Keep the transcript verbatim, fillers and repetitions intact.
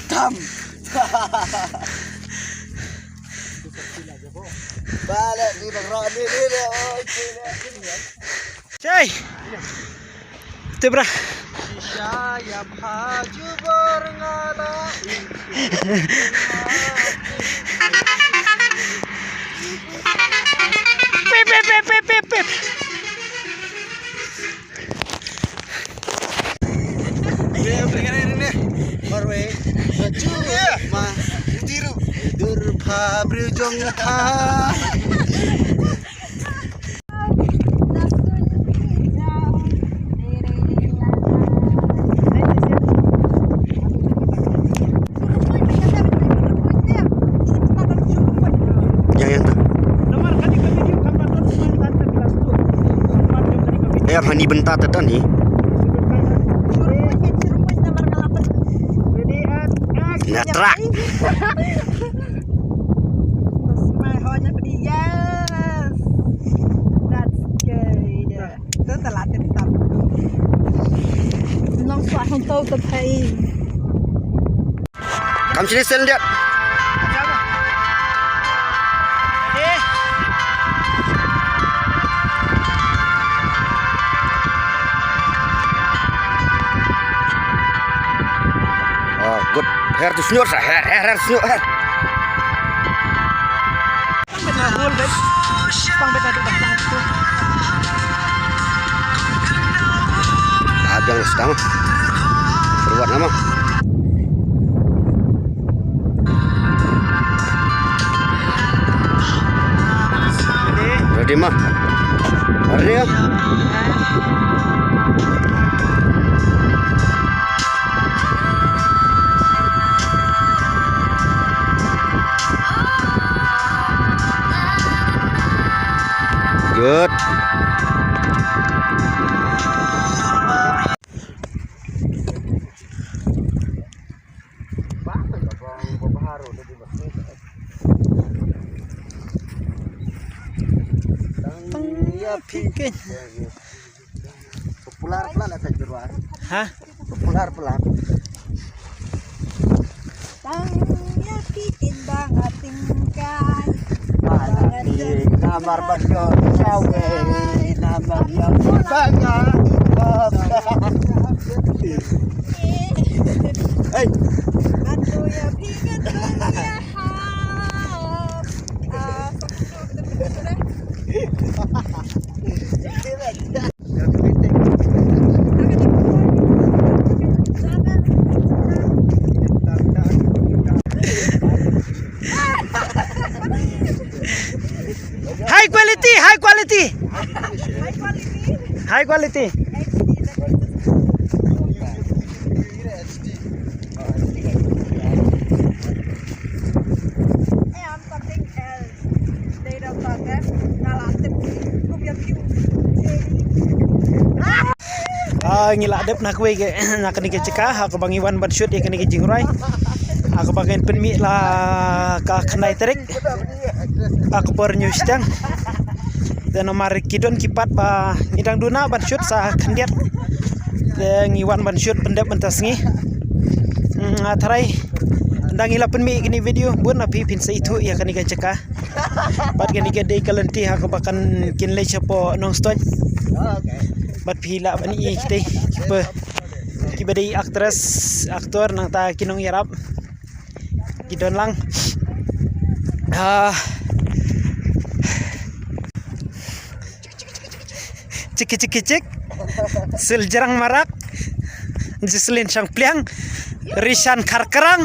Tam. Balik ni bang Roni ni dia. Cai. Tebra. Shisha ya bhaju ber ngala. Pip, pip, pip, pip, pip, pip. Marwei. Bhaju. Ma. Tiru. Dur pha bru jong tha. Yang, yang tu. Yang hani bynta tu ni. Nyatra. Yes. That's good. Tu telah tip top. Nong suah hong tau tu pai. Kam sini sel dia. Oh, good. Her tu senior sa. Her, her, her, senior, her. Abang sedang. Perbuat nama. Ready, ma? Ready, ya? Good. Tang ïa phi keiñ. Popular plan, eh, Kajurwa. Ha? Popular plan. Tang ïa phi keiñ ba nga tyngkai. Ba nga tyngkai. Namar ba ïoh shawei. Namar ïa phi ba nga tyngkai. Hey. Ba tu ïa phi keiñ ba nga hap. Ah, high quality, high quality. High quality. High quality. Something else. They don't talk, eh? Nga la tip. Kum ya piu. Ah, ngi la dep na kawei ka, na kane ka jaka, ha kaba ngi wan ban shoot ïa kane ka jingrwai. Ha kaba ngin pynmih la ka khyndai tarik. Ha ka por hynñiew shiteng. Te namar ki don ki part ba ngi dang duna ban shoot sa khyndiat. Te ngi wan ban shoot pyndep mynta sngi. Mm, ah, tharai. Tang ïa la pynmih kine video bun na phi phin sa ithuh ïa kane ka jaka. Bad kane ka dei ka lynti ha kaba kan kin leit shapoh Nongstoiñ. Bad phi lah ban i kitei kiba, kiba dei actress, actor nangta ki nongïarap. Ki don lang. Ah. Chiki chiki chik. Siljrang Marak. Jislin Shangpliang. Rishan Kharkrang.